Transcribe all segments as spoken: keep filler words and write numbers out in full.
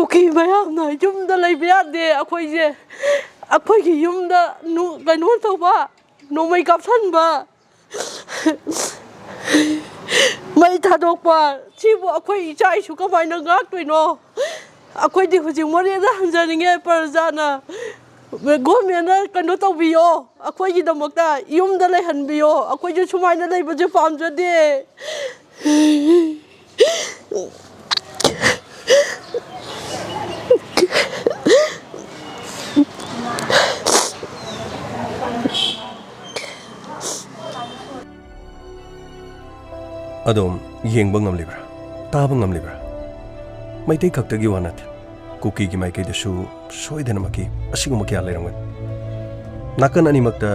ꯀꯨꯀꯤ ꯃꯌꯥꯝꯅ ꯌꯨꯝꯗ ꯂꯩꯕ ꯌꯥꯗꯦ꯫ ꯑꯩꯈꯣꯏꯁꯦ, ꯑꯩꯈꯣꯏꯒꯤ ꯌꯨꯝꯗ ꯅꯨ-, ꯀꯩꯅꯣ ꯇꯧꯕ, ꯅꯣꯡꯃꯩ ꯀꯥꯞꯁꯟꯕ, ꯃꯩ ꯊꯥꯗꯣꯛꯄ, ꯁꯤꯕꯨ ꯑꯩꯈꯣꯏ ꯏꯆꯥ ꯏꯁꯨ ꯀꯃꯥꯏꯅ ꯉꯥꯛꯇꯣꯏꯅꯣ? ꯑꯩꯈꯣꯏꯗꯤ ꯍꯧꯖꯤꯛ ꯃꯣꯔꯦꯗ ꯍꯟꯖꯅꯤꯡꯉꯦ꯫ ꯄ꯭ꯔꯖꯥꯅ, ꯒꯣꯔꯃꯦꯟꯅ ꯀꯩꯅꯣ ꯇꯧꯕꯤꯌꯣ, ꯑꯩꯈꯣꯏꯒꯤꯗꯃꯛꯇ ꯌꯨꯝꯗ ꯂꯩꯍꯟꯕꯤꯌꯣ꯫ ꯑꯩꯈꯣꯏꯁꯨ ꯁꯨꯃꯥꯏꯅ ꯂꯩꯕꯁꯦ ꯄꯥꯝꯖꯗꯦ꯫ ꯑꯗꯣꯝ ꯌꯦꯡꯕ ꯉꯝꯂꯤꯕ꯭ꯔꯥ? ꯇꯥꯕ ꯉꯝꯂꯤꯕ꯭ꯔꯥ? ꯃꯩꯇꯩ ꯈꯛꯇꯒꯤ ꯋꯥ ꯅꯠꯇꯦ, ꯀꯨꯀꯤꯒꯤ ꯃꯥꯏꯀꯩꯗꯁꯨ ꯁꯣꯏꯗꯅꯃꯛꯀꯤ ꯑꯁꯤꯒꯨꯝꯕ ꯀꯌꯥ ꯂꯩꯔꯝꯒꯅꯤ꯫ ꯅꯥꯀꯟ ꯑꯅꯤꯃꯛꯇ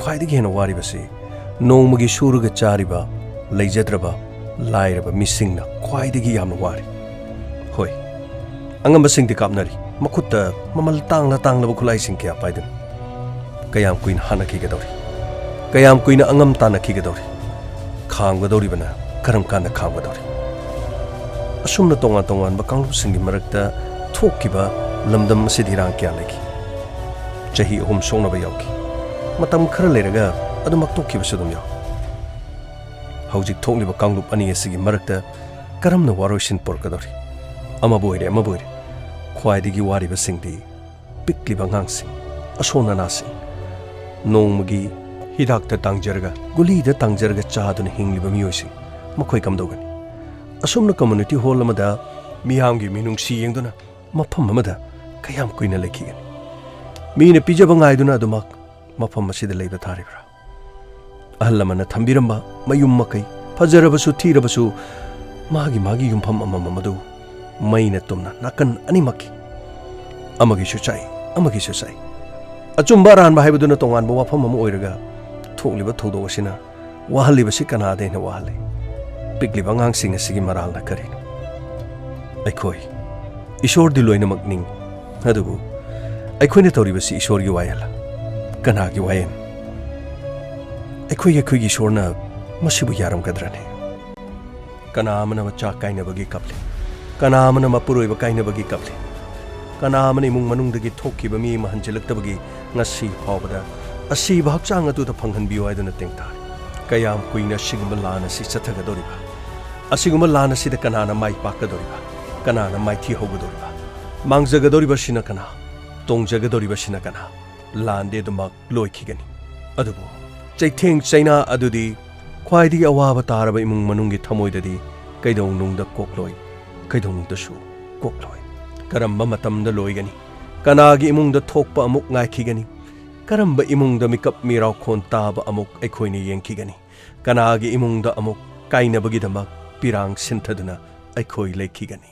ꯈ꯭ꯋꯥꯏꯗꯒꯤ ꯍꯦꯟꯅ ꯋꯥꯔꯤꯕꯁꯤ ꯅꯣꯡꯃꯒꯤ ꯁꯨꯔꯒ ꯆꯥꯔꯤꯕ, ꯂꯩꯖꯗ꯭ꯔꯕ, ꯂꯥꯏꯔꯕ ꯃꯤꯁꯤꯡꯅ ꯈ꯭ꯋꯥꯏꯗꯒꯤ ꯌꯥꯝꯅ ꯋꯥꯔꯤ꯫ ꯍꯣꯏ, ꯑꯉꯝꯕꯁꯤꯡꯗꯤ ꯀꯥꯞꯅꯔꯤ, ꯃꯈꯨꯠꯇ ꯃꯃꯜ ꯇꯥꯡꯂ ꯇꯥꯡꯂꯕ ꯈꯨꯠꯂꯥꯏꯁꯤꯡ ꯀꯌꯥ ꯄꯥꯏꯗꯨꯅ꯫ ꯀꯌꯥꯝ ꯀꯨꯏꯅ ꯍꯥꯠꯅꯈꯤꯒꯗꯧꯔꯤ? ꯀꯌꯥꯝ ꯀꯨꯏꯅ ꯑꯉꯝ ꯇꯥꯟꯅꯈꯤꯒꯗꯧꯔꯤ? ꯈꯥꯝꯒꯗꯧꯔꯤꯕꯅ ꯀꯔꯝ ꯀꯥꯟꯗ ꯈꯥꯝꯒꯗꯧꯔꯤ? ꯑꯁꯨꯝꯅ ꯇꯣꯉꯥꯟ ꯇꯣꯉꯥꯟꯕ ꯀꯥꯡꯂꯨꯞꯁꯤꯡꯒꯤ ꯃꯔꯛꯇ ꯊꯣꯛꯈꯤꯕ ꯂꯝꯗꯝ ꯑꯁꯤꯗ ꯏꯔꯥꯡ ꯀꯌꯥ ꯂꯩꯈꯤ꯫ ꯆꯍꯤ ꯑꯍꯨꯝ ꯁꯣꯛꯅꯕ ꯌꯥꯎꯈꯤ꯫ ꯃꯇꯝ ꯈꯔ ꯂꯩꯔꯒ ꯑꯗꯨꯃꯛ ꯇꯣꯛꯈꯤꯕꯁꯨ ꯑꯗꯨꯝ ꯌꯥꯎꯏ꯫ ꯍꯧꯖꯤꯛ ꯊꯣꯛꯂꯤꯕ ꯀꯥꯡꯂꯨꯞ ꯑꯅꯤ ꯑꯁꯤꯒꯤ ꯃꯔꯛꯇ ꯀꯔꯝꯅ ꯋꯥꯔꯣꯏꯁꯤꯟ ꯄꯨꯔꯛꯀꯗꯧꯔꯤ? ꯑꯃꯕꯨ ꯑꯣꯏꯔꯦ, ꯑꯃꯕꯨ ꯑꯣꯏꯔꯦ, ꯈ꯭ꯋꯥꯏꯗꯒꯤ ꯋꯥꯔꯤꯕꯁꯤꯡꯗꯤ ꯄꯤꯛꯂꯤꯕ ꯑꯉꯥꯡꯁꯤꯡ, ꯑꯁꯣꯟ ꯑꯅꯥꯁꯤꯡ, ꯅꯣꯡꯃꯒꯤ ꯍꯤꯗꯥꯛꯇ ꯇꯥꯡꯖꯔꯒ, ꯒꯨꯂꯤꯗ ꯇꯥꯡꯖꯔꯒ ꯆꯥꯗꯨꯅ ꯍꯤꯡꯂꯤꯕ ꯃꯤꯑꯣꯏꯁꯤꯡ, ꯃꯈꯣꯏ ꯀꯝꯗꯧꯒꯅꯤ? ꯑꯁꯨꯝꯅ ꯀꯝꯃ꯭ꯌꯨꯅꯤꯇꯤ ꯍꯣꯜ ꯑꯃꯗ ꯃꯤꯌꯥꯝꯒꯤ ꯃꯤꯅꯨꯡꯁꯤ ꯌꯦꯡꯗꯨꯅ ꯃꯐꯝ ꯑꯃꯗ ꯀꯌꯥꯝ ꯀꯨꯏꯅ ꯂꯩꯈꯤꯒꯅꯤ? ꯃꯤꯅ ꯄꯤꯖꯕ ꯉꯥꯏꯗꯨꯅ ꯑꯗꯨꯃꯛ ꯃꯐꯝ ꯑꯁꯤꯗ ꯂꯩꯕ ꯇꯥꯔꯤꯕ꯭ꯔꯥ? ꯑꯍꯜ ꯂꯃꯟꯅ ꯊꯝꯕꯤꯔꯝꯕ ꯃꯌꯨꯝ ꯃꯀꯩ, ꯐꯖꯔꯕꯁꯨ ꯊꯤꯔꯕꯁꯨ, ꯃꯥꯒꯤ ꯃꯥꯒꯤ ꯌꯨꯝꯐꯝ ꯑꯃꯃꯝ ꯑꯗꯨ ꯃꯩꯅ ꯇꯨꯝꯅ ꯅꯥꯀꯟ ꯑꯅꯤꯃꯛꯀꯤ, ꯑꯃꯒꯤꯁꯨ ꯆꯥꯏ, ꯑꯃꯒꯤꯁꯨ ꯆꯥꯏ꯫ ꯑꯆꯨꯝꯕ ꯑꯔꯥꯟꯕ ꯍꯥꯏꯕꯗꯨꯅ ꯇꯣꯉꯥꯟꯕ ꯋꯥꯐꯝ ꯑꯃ ꯑꯣꯏꯔꯒ, ꯊꯣꯛꯂꯤꯕ ꯊꯧꯗꯣꯛ ꯑꯁꯤꯅ ꯋꯥꯍꯜꯂꯤꯕꯁꯤ ꯀꯅꯥꯗ ꯍꯦꯟꯅ ꯋꯥꯍꯜꯂꯤ? ꯄꯤꯛꯂꯤꯕ ꯑꯉꯥꯡꯁꯤꯡ ꯑꯁꯤꯒꯤ ꯃꯔꯥꯜꯅ ꯀꯔꯤꯅꯣ? ꯑꯩꯈꯣꯏ, ꯏꯁꯣꯔꯗꯤ ꯂꯣꯏꯅꯃꯛ ꯅꯤꯡꯏ, ꯑꯗꯨꯕꯨ ꯑꯩꯈꯣꯏꯅ ꯇꯧꯔꯤꯕꯁꯤ ꯏꯁꯣꯔꯒꯤ ꯋꯥꯌꯦꯜꯂ? ꯀꯅꯥꯒꯤ ꯋꯥꯌꯦꯜ? ꯑꯩꯈꯣꯏꯒꯤ, ꯑꯩꯈꯣꯏꯒꯤ ꯏꯁꯣꯔꯅ ꯃꯁꯤꯕꯨ ꯌꯥꯔꯝꯒꯗ꯭ꯔꯅꯦ? ꯀꯅꯥ ꯑꯃꯅ ꯃꯆꯥ ꯀꯥꯏꯅꯕꯒꯤ ꯀꯞꯂꯤ? ꯀꯅꯥ ꯑꯃꯅ ꯃꯄꯨꯔꯣꯏꯕ ꯀꯥꯏꯅꯕꯒꯤ ꯀꯞꯂꯤ? ꯀꯅꯥ ꯑꯃꯅ ꯏꯃꯨꯡ ꯃꯅꯨꯡꯗꯒꯤ ꯊꯣꯛꯈꯤꯕ ꯃꯤ ꯑꯃ ꯍꯟꯖꯤꯜꯂꯛꯇꯕꯒꯤ ꯉꯁꯤ ꯐꯥꯎꯕꯗ ꯑꯁꯤꯕ ꯍꯛꯆꯥꯡ ꯑꯗꯨꯗ ꯐꯪꯍꯟꯕꯤꯌꯨ ꯍꯥꯏꯗꯨꯅ ꯇꯦꯡꯇꯥꯔꯤ? ꯀꯌꯥꯝ ꯀꯨꯏꯅ ꯑꯁꯤꯒꯨꯝꯕ ꯂꯥꯟ ꯑꯁꯤ ꯆꯠꯊꯒꯗꯧꯔꯤꯕ? ꯑꯁꯤꯒꯨꯝꯕ ꯂꯥꯟ ꯑꯁꯤꯗ ꯀꯅꯥꯅ ꯃꯥꯏ ꯄꯥꯛꯀꯗꯧꯔꯤꯕ? ꯀꯅꯥꯅ ꯃꯥꯏꯊꯤ ꯍꯧꯒꯗꯧꯔꯤꯕ? ꯃꯥꯡꯖꯒꯗꯧꯔꯤꯕꯁꯤꯅ ꯀꯅꯥ? ꯇꯣꯡꯖꯒꯗꯧꯔꯤꯕꯁꯤꯅ ꯀꯅꯥ? ꯂꯥꯟꯗꯤ ꯑꯗꯨꯃꯛ ꯂꯣꯏꯈꯤꯒꯅꯤ꯫ ꯑꯗꯨꯕꯨ ꯆꯩꯊꯦꯡ ꯆꯩꯅꯥ ꯑꯗꯨꯗꯤ ꯈ꯭ꯋꯥꯏꯗꯒꯤ ꯑꯋꯥꯕ ꯇꯥꯔꯕ ꯏꯃꯨꯡ ꯃꯅꯨꯡꯒꯤ ꯊꯃꯣꯏꯗꯗꯤ ꯀꯩꯗꯧꯅꯨꯡꯗ ꯀꯣꯛꯂꯣꯏ, ꯀꯩꯗꯧꯅꯨꯡꯗꯁꯨ ꯀꯣꯛꯂꯣꯏ꯫ ꯀꯔꯝꯕ ꯃꯇꯝꯗ ꯂꯣꯏꯒꯅꯤ? ꯀꯅꯥꯒꯤ ꯏꯃꯨꯡꯗ ꯊꯣꯛꯄ ꯑꯃꯨꯛ ꯉꯥꯏꯈꯤꯒꯅꯤ? ꯀꯔꯝꯕ ꯏꯃꯨꯡꯗ ꯃꯤꯀꯞ ꯃꯤꯔꯥꯎꯈꯣꯟ ꯇꯥꯕ ꯑꯃꯨꯛ ꯑꯩꯈꯣꯏꯅ ꯌꯦꯡꯈꯤꯒꯅꯤ? ꯀꯅꯥꯒꯤ ꯏꯃꯨꯡꯗ ꯑꯃꯨꯛ ꯀꯥꯏꯅꯕꯒꯤꯗꯃꯛ ꯄꯤꯔꯥꯡ ꯁꯤꯟꯊꯗꯨꯅ ꯑꯩꯈꯣꯏ ꯂꯩꯈꯤꯒꯅꯤ?